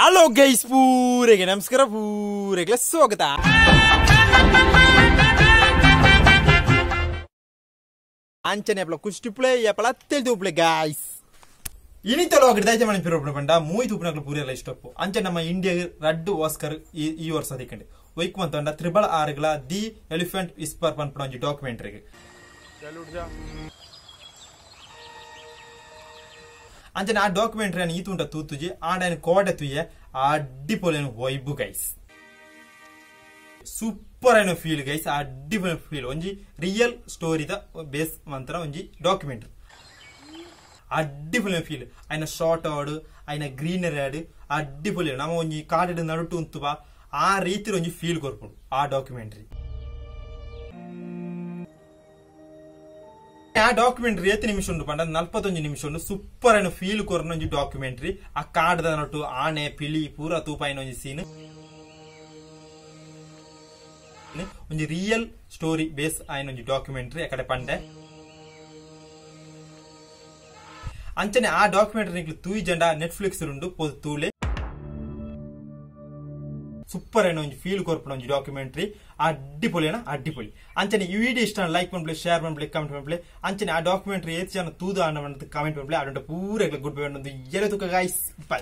Hello guys, ಪೂರೆಗೆ ನಮಸ್ಕಾರ, ಪೂರೆಗೆ ಸ್ವಾಗತ. ಅಂಚನೆ ಅಪ್ಲ ಕುಷ್ಟಿಪ್ಲೆ ಯಪಲ ತೆಲ್ದುಪ್ಲೆ ಗಾಯ್ಸ್. ಇನಿತಲ ಹೋಗಿ ಮನೆ ಪಿರೋಪಣ ಪಂಡ ಮೂಯಿ ತೂಪಿನಕ್ಲು ಪೂರೆಲ್ಲ ಇಷ್ಟಪ್ಪು. ಅಂಚೆ ನಮ್ಮ ಇಂಡಿಯಾ ರಡ್ಡು ಆಸ್ಕರ್ ಈ ವರ್ಷ ದಿಕ್ಕಂಡು ಒಯ್ಕು ಅಂತ ತ್ರಿಬಲ್ ಆರ್ಗಳ the elephant Whisper ಪನ್ಪುನ ಒಂಜಿ ಡಾಕ್ಯುಮೆಂಟರಿಗೆ. ಅಂಚನೆ ಆ ಡಾಕ್ಯುಮೆಂಟರಿ ಈ ತುಂಟ ತೂತುಜಿ ಆಂಡ ಕೋಡೆ ತುಯ್ಯ ಅಡ್ಡಿಪೊಲೇನು ವೈಬು ಗೈಸ್, ಸೂಪರ್ అయిన ಫೀಲ್ ಗೈಸ್, ಅಡ್ಡಿಪೊಲೆ ಫೀಲ್. ಒಂಜಿ ರಿಯಲ್ ಸ್ಟೋರಿದ ಬೇಸ್ ಮಂತ್ರ ಒಂಜಿ ಡಾಕ್ಯುಮೆಂಟರಿ ಅಡ್ಡಿಪೊಲೆ ಫೀಲ್. ಆಯ್ನ ಶಾರ್ಟ್ ಆಡು ಆಯ್ನ ಗ್ರೀನರಿ ಆಡು ಅಡ್ಡಿಪೊಲೆ ನಮ್ಮ ಒಂಜಿ ಕಾಡು ನಡುಟು ಉಂತುವ ಆ ರೀತಿ ಒಂಜಿ ಫೀಲ್ ಕೊರ್ಪುಂಡು ಆ ಡಾಕ್ಯುಮೆಂಟರಿ. ಆ ಡಾಕ್ಯುಮೆಂಟರಿ ಏತ್ ನಿಮಿಷ ಉಂಡು ಪಂಡ 41 ನಿಮಿಷ ಉಂಡು. ಸೂಪರ್ అయిన ಫೀಲ್ ಕೊರ್ನ ಒಂಜಿ ಡಾಕ್ಯುಮೆಂಟರಿ. ಆ ಕಾಡ್ದ ನಟ್ಟು ಆನೆ ಪಿಲಿ ಪೂರ ತೂಪಾಯಿನ ಒಂಜಿ ಸೀನ್, ಒಂಜಿ ರಿಯಲ್ ಸ್ಟೋರಿ ಬೇಸ್ ಆಯ್ನ ಒಂಜಿ ಡಾಕ್ಯುಮೆಂಟರಿ ಅಕಡೆ ಪಂಡೆ. ಅಂಚನೆ ಆ ಡಾಕ್ಯುಮೆಂಟರಿ ನಿಕ್ಲು ತೂಯಿ ಜಂಡ ನೆಟ್ಫ್ಲಿಕ್ಸ್ ಉಂಡು ಪೋದು ತೂಲೆ. ಸೂಪರ್ అయిన ಒಂಜಿ ಫೀಲ್ ಕೊರ್ಪುನ ಒಂಜಿ ಡಾಕ್ಯುಮೆಂಟರಿ ಅಡ್ಡಿಪೊಲಿನ ಅಡ್ಡಿಪೊಲಿ. ಅಂಚನೆ ಈ ವಿಡಿಯೋ ಇಷ್ಟ ಲೈಕ್ ಪನ್ಪ್ಲೆ, ಶೇರ್ ಪನ್ಪ್ಲೆ, ಕಮೆಂಟ್ ಪನ್ಪ್ಲೆ. ಅಂಚನೆ ಆ ಡಾಕ್ಯುಮೆಂಟರಿ ಏತ್ ಜನ ತೂದು ಆಂಡ ಕಾಮೆಂಟ್ ಪನ್ಪ್ಲೆ. ಅಡುಂಟ ಪೂರ ಗುಡ್ ಬೈ ಎಲೆ ತುಕ ಗೈಸ್, ಬೈ.